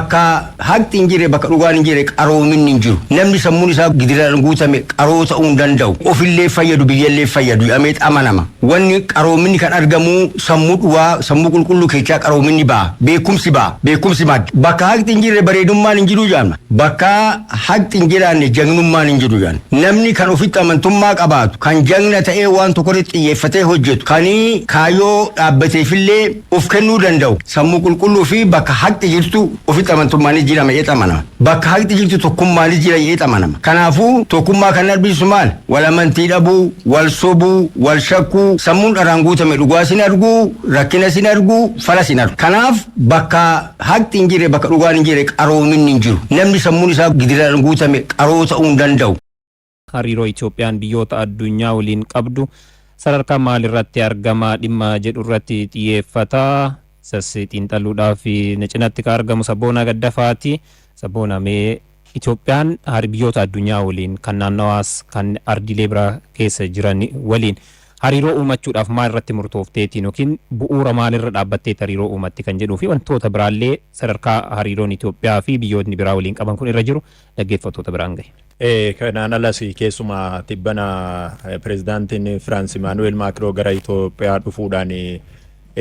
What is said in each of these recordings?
Bakka haqni hin jirre, bakka dhugaan hin jirre, qaroominni hin jiru. Namni sammuun isaa gidiraan guutame qaroo ta'uu hin danda'u. Ofillee fayyadu, biyyallee fayyadu jedhamee amanama. Wanni qaroominni kan argamu sammuu dhugaa, sammuu qulqulluu keessaa qaroominni ba'a. Beekumsi ba'a. Beekumsi madda. Bakka haqni hin jirre bareedummaan hin jiru jedhama. Bakka haqni hin jiraanne jagnummaan hin jiru jedhama. Namni kan ofitti amantummaa qabaatu, kan jagna ta'ee waan tokkorratti xiyyeeffatee hojjetu, kan kaayyoo dhaabbateefillee of kennuu danda'u, sammuu qulqulluu fi bakka haqni jirtu ofitti amantummaanis jira jedhee amanama. Bakka haqni jirtu tokkummaanis jira jedhee amanama. Kanaafuu tokkummaa kan arbisu maal? Wal amantii dhabuu, wal sobuu, wal shakkuu, sammuun dharaan guutame dhugaa sin arguu, rakkina sin arguu, fala sin argu. Kanaaf bakka haqni hin jirre, bakka dhugaan hin jirre, qaroominni hin jiru. Namni sammuun isaa gidiraan guutame qaroo ta'uu hin danda'u. Hariiroo Itoophiyaan biyyoota addunyaa waliin qabdu sadarkaa maalirratti argama dhimma jedhu irratti xiyyeeffata. Isas xiinxaluudhaaf na cinatti kan argamu Sabboonaa Gaddafaati. Sabboonaa, mee Itoophiyaan biyyoota addunyaa waliin, kan naannawaas kan ardiilee biraa keessa jiran waliin, hariiroo uumachuudhaaf maal irratti murtoofteetiin yookiin bu'uura maalirra dhaabbatteet hariiroo uumatti kan jedhuu fi wantoota biraallee sadarkaa hariiroon Itoophiyaa fi biyyootni biraa waliin qaban kun irra jiru dhaggeeffattoota biraan gahe. Kanaan alas keessumaa tibbana pirezidaantiin Firaans Imaanuweel Maakiroo gara Itoophiyaa dhufuudhaan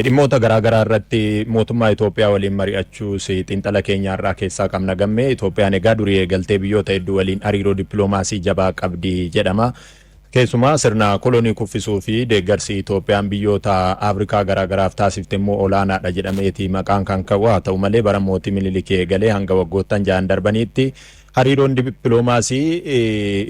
dhimmoota garaagaraa irratti mootummaa Itoophiyaa waliin mari'achuus xiinxala keenya irraa keessaa qabna gammee. Itoophiyaan egaa durii eegaltee biyyoota hedduu waliin hariiroo dippiloomaasii jabaa qabdi jedhama. Keessumaa sirna kolonii kuffisuu fi deeggarsi Itoophiyaan biyyoota Afrikaa garaagaraaf taasifte immoo olaanaadha jedhameeti maqaan kan ka'u. Haa ta'u malee, bara mootii Minilikii eegalee hanga waggoottan 6n darbaniitti hariiroon dippiloomaasii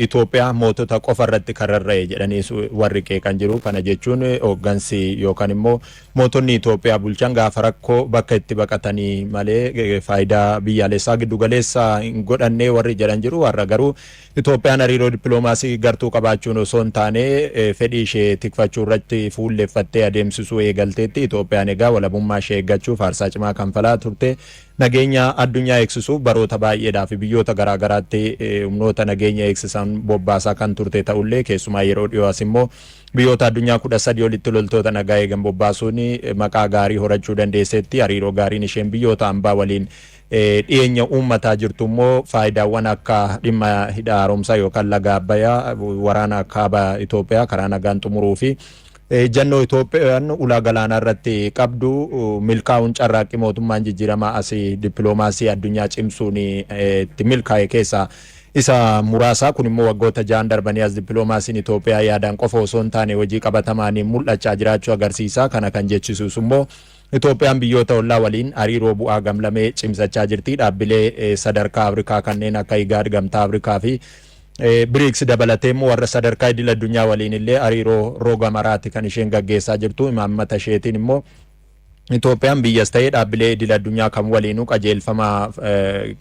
Itoophiyaa mootota qofa irratti kan rarra'e jedhanii warri qeeqan jiru. Kana jechuun hooggansi yookaan immoo mootonni Itoophiyaa bulchan gaafa rakkoo bakka itti baqatanii malee faayidaa biyyaalessaa giddugaleessa hin godhanne warri jedhan jiru. Har'a garuu Itoophiyaan hariiroo dippiloomaasii gartuu qabaachuun osoo hin taane fedhii ishee tikfachuu irratti fuulleffattee adeemsisuu eegalteetti. Itoophiyaan egaa walabummaa ishee eeggachuuf aarsaa cimaa kanfalaa turte. Nageenya addunyaa eegsisuuf baroota baay'eedhaaf biyyoota garaagaraatti humnoota nageenya eegsisan bobbaasaa kan turte ta'ullee, keessumaa yeroo dhiyoo as immoo biyyoota addunyaa 13 olitti loltoota nagaa eegan bobbaasuun maqaa gaarii horachuu dandeesseetti. Hariiroo gaariin isheen biyyoota hambaa waliin dhiyeenya uummataa jirtu immoo faayidaawwan akka dhimma hidha haaromsaa yookaan laga Abbayyaa, waraana kaaba Itoophiyaa karaa nagaan xumuruu fi ejjennoo Itoophiyaan ulaa galaanaa irratti qabdu milkaa'uun carraaqqii mootummaan jijjiiramaa asii dippiloomaasii addunyaa cimsuun itti milkaa'e keessaa isa muraasa. Kun immoo waggoota 6n darbanii as dippiloomaasiin Itoophiyaa yaadaan qofa osoo hin taane hojii qabatamaan mul'achaa jiraachuu agarsiisa. Kana kan jechisiisu immoo Itoophiyaan biyyoota ollaa waliin hariiroo bu'aa gamlamee cimsachaa jirti. Dhaabbilee sadarkaa Afrikaa kanneen akka IGAD, Gamtaa Afrikaa fi BRICS dabalatee immoo warra sadarkaa idil addunyaa waliin illee hariiroo roga maraati kan isheen gaggeessaa jirtu. Imaammata isheetiin immoo Itoophiyaan biyyas ta'ee dhaabbilee idil addunyaa kan waliinuu qajeelfama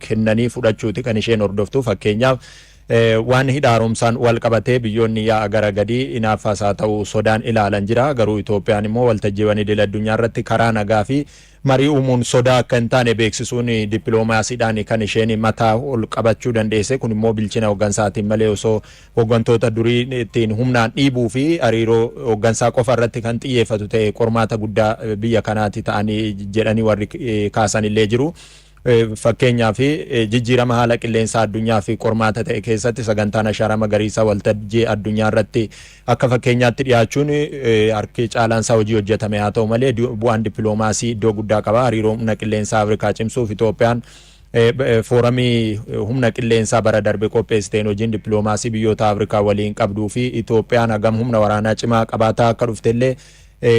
kennanii fudhachuuti kan isheen hordoftu. Fakkeenyaaf, waan hidha haaromsaan wal qabatee biyyoonni yaa'a gara gadii inaaffaas haa ta'u sodaan ilaalan jira. Garuu Itoophiyaan immoo waltajjiiwwan idil addunyaa irratti karaa nagaa fi marii uumuun sodaa akka hin taane beeksisuun dippiloomaasiidhaan kan isheen mataa ol qabachuu dandeesse. Kun immoo bilchina hooggansaatiin malee osoo hooggantoota durii ittiin humnaan dhiibuu fi hariiroo hooggansaa qofa irratti kan xiyyeeffatu ta'e qormaata guddaa biyya kanaati ta'anii jedhanii warri kaasan illee jiru. Fakkeenyaaf, jijjiirama haala qilleensaa addunyaa fi qormaata ta'e keessatti sagantaan ashaaraa magariisaa waltajjii addunyaa irratti akka fakkeenyaatti dhiyaachuun harki caalaansaa hojii hojjetame haa ta'u malee bu'aan dippiloomaasii iddoo guddaa qaba. Hariiroo humna qilleensaa Afrikaa cimsuuf Itoophiyaan fooramii humna qilleensaa bara darbe qopheessiteen hojiin dippiloomaasii biyyoota Afrikaa waliin qabduu fi Itoophiyaan hagam humna waraanaa cimaa qabaataa akka dhuftellee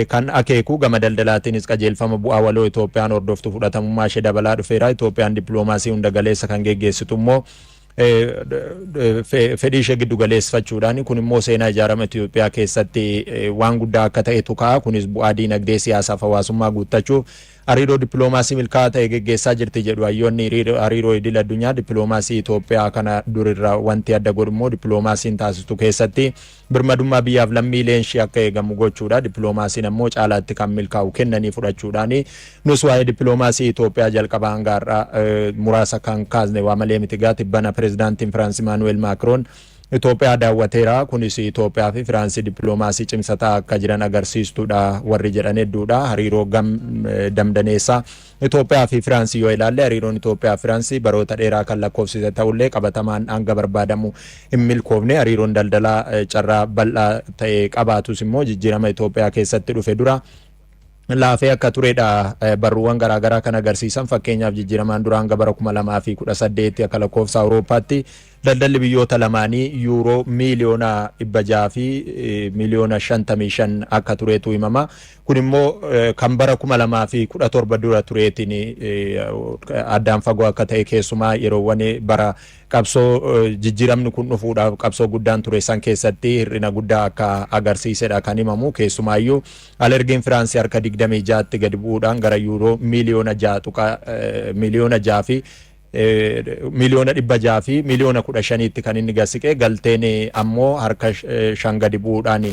kan akeeku. Gama daldalaatiinis qajeelfama bu'aa waloo Itoophiyaan hordoftu fudhatamummaa ishee dabalaa dhufeera. Itoophiyaan dippiloomaasii hunda galeessa kan geggeessitu immoo fedhii ishee giddu galeeffachuudhaan. Kun immoo seenaa ijaarama Itoophiyaa keessatti waan guddaa akka ta'etu ka'a. Kunis bu'aa diinagdee, siyaasaaf hawaasummaa guuttachuuf hariiroo dippiloomaasii milkaa'aa ta'e geggeessaa jirti jedhu hayyoonni hariiroo idil addunyaa. Dippiloomaasii Itoophiyaa kana durirraa wanti adda godhu immoo dippiloomaasiin taasistu keessatti birmadummaa biyyaaf lammiileen ishee akka eegamu gochuudha. Dippiloomaasiin ammoo caalaatti kan milkaa'u kennanii fudhachuudhaani. Nus waa'ee dippiloomaasii Itoophiyaa jalqabaa hanga har'aa muraasa kan kaasne waa malee miti. Gaa tibbana pirezidaantiin Firaans Imaanuweel Maakiroon Itoophiyaa daawwateera. Kunis Itoophiyaa fi Firaansi dippiloomaasii cimsataa akka jiran agarsiistuudha warri jedhan hedduudha. Hariiroo gam damdaneessaa Itoophiyaa fi Firaansii yoo ilaalle, hariiroon Itoophiyaa fi Firaansii baroota dheeraa kan lakkoofsise ta'ullee qabatamaan hanga barbaadamu hin milkoofne. Hariiroon daldalaa carraa bal'aa ta'e qabaatus immoo jijjiirama Itoophiyaa keessatti dhufe dura laafee akka turedha barruuwwan garaagaraa kan agarsiisan. Fakkeenyaaf, jijjiiramaan dura hanga bara 2018 akka lakkoofsa Awurooppaatti daldalli biyyoota lamaanii yuuroo miiliyoona 655 akka turetu himama. Kun immoo kan bara 2017 dura tureetiin addaan fagoo akka ta'e, keessumaa yeroowwan bara qabsoo jijjiiramni kun dhufuudhaaf qabsoo guddaan ture san keessatti hir'ina guddaa akka agarsiisedha kan himamu. Keessumaayyuu alergiin Firaansii harka 26tti gadi bu'uudhaan gara yuuroo miiliyoona 6 tuqa miiliyoona 6 fi miiliyoona 615'tti kan inni gasiqe. Galteen ammoo harka 5 gadi bu'uudhaan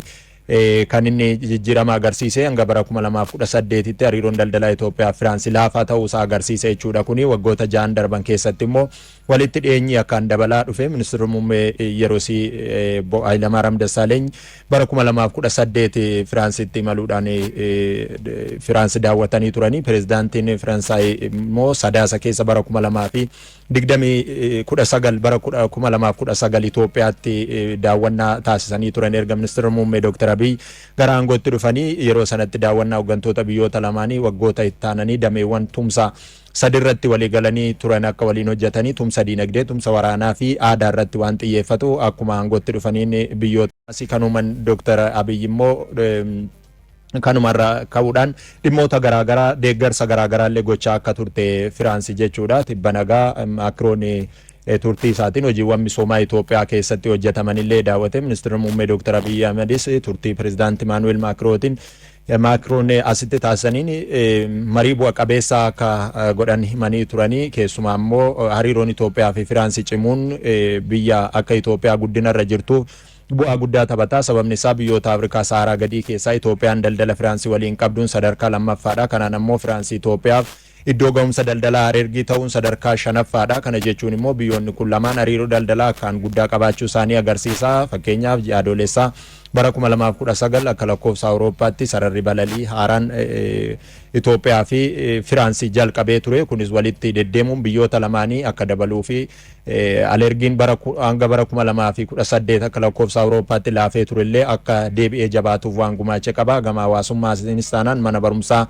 kan inni jijjiirama agarsiise. Hanga bara 2018tti hariiroon daldalaa Itoophiyaa fi Firaansii laafaa ta'uusaa agarsiise jechuudha. Kuni waggoota 6 darban keessatti immoo walitti dhiyeenyi akkaan dabalaa dhufe. Ministeerri muummee yerosii Hayilamaariyaam Dassaaleeny bara 2018 Firaansitti imaluudhaan Firaansi daawwatanii turanii. Pireezidaantiin Faransaay immoo Sadaasa keessa bara 2020 19 bara 2019 Itoophiyaatti daawwannaa taasisanii turan. Erga ministeerri muummee Dr. Abiy gara aangootti dhufanii yeroo sanatti daawwannaa hooggantoota biyyoota lamaanii waggoota itti aananii dameewwan tumsaa sadirratti walii galanii turan akka waliin hojjetanii, tumsa diinagdee, tumsa waraanaa fi aadaa irratti waan xiyyeeffatu. Akkuma aangootti dhufaniin biyyoota asii kan uuman Dr. Abiy immoo kanumarraa ka'uudhaan dhimmoota garaagaraa deeggarsa garaagaraa illee gochaa akka turte Firaansi jechuudha. Tibba nagaa Maakroon turtii isaatiin hojiiwwan misoomaa Itoophiyaa keessatti hojjetaman illee daawwate. Ministeerri muummee Dr. Abiy Ahmedis turtii pireezidaantii Maanuweel Maakirootiin Maakroon asitti taasisaniin marii bu'a qabeessa akka godhan himanii turanii. Keessumaa immoo hariiroon Itoophiyaa fi Firaansi cimuun biyya akka Itoophiyaa guddinarra jirtuuf bu'aa guddaa taphata. Sababni isaa biyyoota Afrikaa Saharaa gadii keessaa Itoophiyaan daldala Firaansii waliin qabduun sadarkaa lammaffaadha. Kanaan ammoo Firaansii Itoophiyaaf iddoo ga'umsa daldalaa alergii ta'uun sadarkaa shanaffaadha. Kana jechuun immoo biyyoonni kun lamaan hariiroo daldalaa akkaan guddaa qabaachuu isaanii agarsiisa. Fakkeenyaaf, ji'a Adoolessaa bara 2019 akka lakkoofsa Awurooppaatti sararri balalii haaraan Itoophiyaa fi Firaansii jalqabee ture. Kunis walitti deddeemuun biyyoota lamaanii akka dabaluu fi alergiin bara hanga bara 2018 akka lakkoofsa Awurooppaatti laafee turellee akka deebi'ee jabaatuuf waan gumaache qaba. Gama hawaasummaanis taanaan mana barumsaa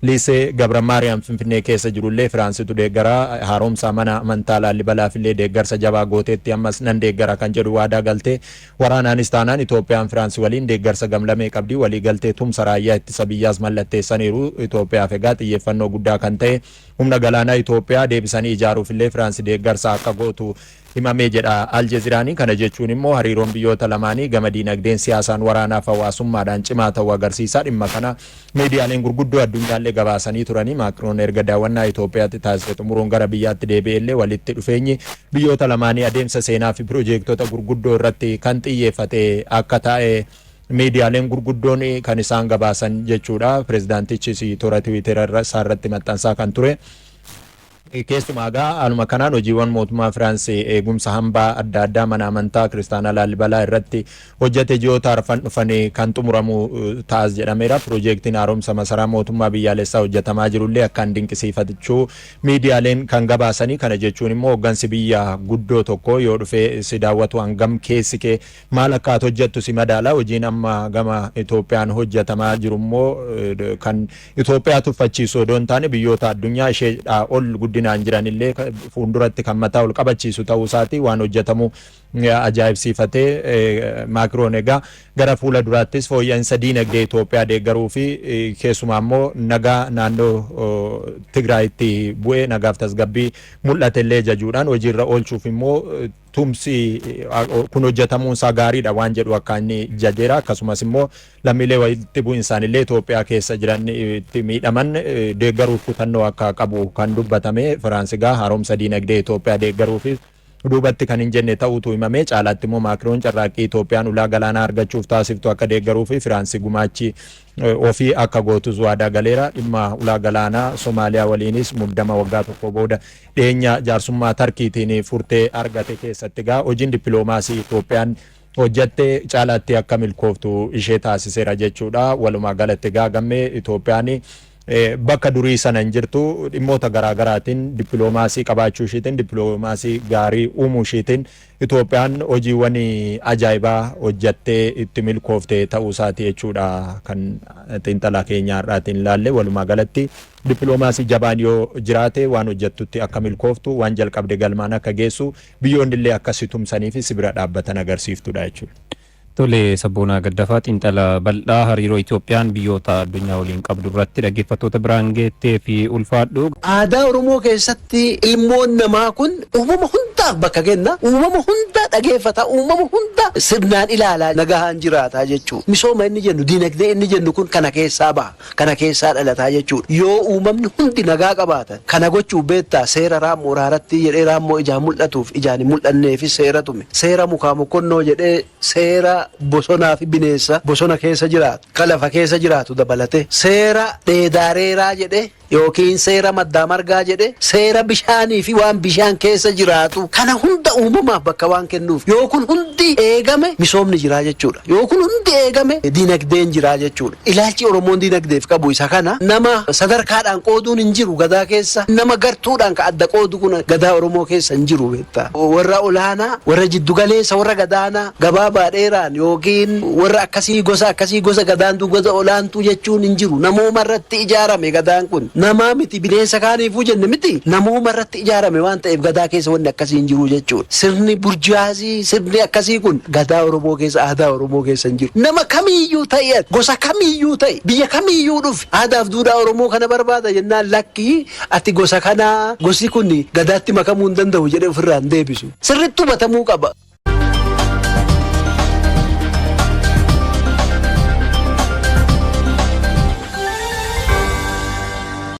Liisee Gabra Maariyaam Finfinnee keessa jirullee Firaansitu deeggara. Haaromsa mana amantaa Laallibalaafillee deeggarsa jabaa gooteetti, ammas nan deeggara kan jedhu waadaa galtee. Waraanaanis taanaan Itoophiyaan Firaansi waliin deeggarsa gamlamee qabdi. Walii galtee tumsa raayyaa ittisa biyyaas mallatteessaniiru. Itoophiyaaf egaa xiyyeeffannoo guddaa kan ta'e humna galaanaa Itoophiyaa deebisanii ijaaruufillee Firaansi deeggarsa akka gootu himamee jedha Aljeeziraanii. Kana jechuun immoo hariiroon biyyoota lamaanii gama diinagdeen, siyaasaan, waraanaaf hawaasummaadhaan cimaa ta'uu agarsiisa. Dhimma kana miidiyaaleen gurguddoo addunyaallee gabaasanii turanii. Maakroon erga daawwannaa Itoophiyaatti taasise xumuruun gara biyyaatti deebi'ellee walitti dhufeenyi biyyoota lamaanii adeemsa seenaa fi piroojeektota gurguddoo irratti kan xiyyeeffate akka ta'e miidiyaaleen gurguddoon kan isaan gabaasan jechuudha. Pireezidaantichis toora Tiwiitera isaa irratti maxxansaa kan ture. Keessumaa egaa haaluma kanaan hojiiwwan mootummaa Firaansii eegumsa hambaa adda addaa mana amantaa kiristaanaa Laallibalaa irratti hojjete ji'oota arfan dhufan kan xumuramu ta'as jedhameera. Piroojeektiin haaromsa masaraa mootummaa biyyaalessaa hojjetamaa jirullee akkaan dinqisiifachuu miidiyaaleen kan gabaasanii. Kana jechuun immoo hooggansi biyya guddoo tokko yoo dhufee si daawwatu hangam keessi kee maal akka ati hojjettu si madaala. Hojiin amma gama Itoophiyaan hojjetamaa jiru immoo kan Itoophiyaa tuffachiisu odoo hin taane biyyoota addunyaa isheedhaa ol guddinaan jiran illee fuulduratti kan mataa ol qabachiisu ta'uu isaati waan hojjetamu ajaa'ibsiifatee. Maakiroon egaa gara fuula duraattis fooyya'insa diinagdee Itoophiyaa deeggaruu fi keessumaa immoo nagaa naannoo Tigraayitti bu'ee nagaaf tasgabbii mul'ate illee jajuudhaan hojiirra oolchuuf immoo tumsi kun hojjetamuun isaa gaariidha waan jedhu akka inni jajeera. Akkasumas immoo lammiilee walitti bu'insaan illee Itoophiyaa keessa jiran itti miidhaman deeggaruuf kutannoo akka qabu kan dubbatame. Firaansi egaa haaromsa diinagdee Itoophiyaa deeggaruufis Duubatti kan hin jenne ta'uutu himame. Caalaatti immoo Maakiroon carraaqqii Itoophiyaan ulaa galaanaa argachuuf taasiftu akka deeggaruu fi Firaansi gumaachi ofii akka gootus waadaa galeera. Dhimma ulaa galaanaa Somaaliyaa waliinis muddama waggaa tokko booda dhiyeenya jaarsummaa Tarkiitiin furtee argate keessatti gaa hojiin dippiloomaasii Itoophiyaan hojjatte caalaatti akka milkooftu ishee taasiseera jechuudha. Walumaa galatti gaa gammee Itoophiyaan bakka durii sana hin jirtu. Dhimmoota garaagaraatiin dippiloomaasii qabaachuu ishiitiin, dippiloomaasii gaarii uumuu ishiitiin Itoophiyaan hojiiwwan ajaa'ibaa hojjattee itti milkoofte ta'uu isaati jechuudha kan xiinxalaa keenya har'aatiin ilaalle. Walumaa galatti dippiloomaasii jabaan yoo jiraate waan hojjattutti akka milkooftu, waan jalqabde galmaan akka geessu, biyyoonni illee akka si tumsanii fi si bira dhaabbatan agarsiiftudha jechuudha. Tole, Sabboonaa Gaddafaa, xiinxala bal'aa hariiroo Itoophiyaan biyyoota addunyaa waliin qabdu irratti dhaggeeffattoota biraan geettee fi ulfaadhu. Aadaa Oromoo keessatti ilmoon namaa kun uumama hundaaf bakka kenna. Uumama hunda dhageeffata. Uumama hunda sirnaan ilaalaa nagahaan jiraataa jechuudha. Misooma inni jennu, diinagdee inni jennu kun kana keessaa baha. Kana keessaa dhalataa jechuudha. Yoo uumamni hundi nagaa qabaatan kana gochuuf beektaa seera raammoo raaratti jedhee raammoo ijaan mul'atuuf ijaan hin mul'anneefis seera tume. Seera mukaa mokkonnoo jedhee seera bosonaa fi bineensa bosona keessa jiraatu, ka lafa keessa jiraatu dabalate, seera dheedaareeraa jedhe yookiin seera maddaa margaa jedhe, seera bishaanii fi waan bishaan keessa jiraatu kana hunda uumamaaf bakka waan kennuuf, yoo kun hundi eegame misoomni jiraa jechuudha. Yoo kun hundi eegame dinagdeen jiraa jechuudha. Ilaalchi Oromoon dinagdeef qabu isa kana. Nama sadarkaadhaan qooduun hin jiru gadaa keessa. Nama gartuudhaan ka adda qoodu kun gadaa Oromoo keessa hin jiru beektaa. Warra olaanaa, warra jiddugaleessa, warra gadaanaa, gabaabaa dheeraan yookiin warra akkasii, gosa akkasii, gosa gadaantuu, gosa olaantuu jechuun hin jiru. Namooma irratti ijaarame gadaan kun. Namaa miti, bineensa kaaniifuu jenne miti, namooma irratti ijaarame waan ta'eef gadaa keessa wanni akkasii hin jiru jechuudha. Sirni burjaazii, sirni akkasii kun gadaa Oromoo keessa, aadaa Oromoo keessa hin jiru. Nama kamiiyyuu ta'e, gosa kamiiyyuu ta'e, biyya kamiiyyuu dhufe, aadaaf duudhaa Oromoo kana barbaada jennaan, lakkii, ati gosa kanaa, gosi kun gadaatti makamuu hin danda'u jedhee ofirraa hin deebisu. Sirriitti hubatamuu qaba.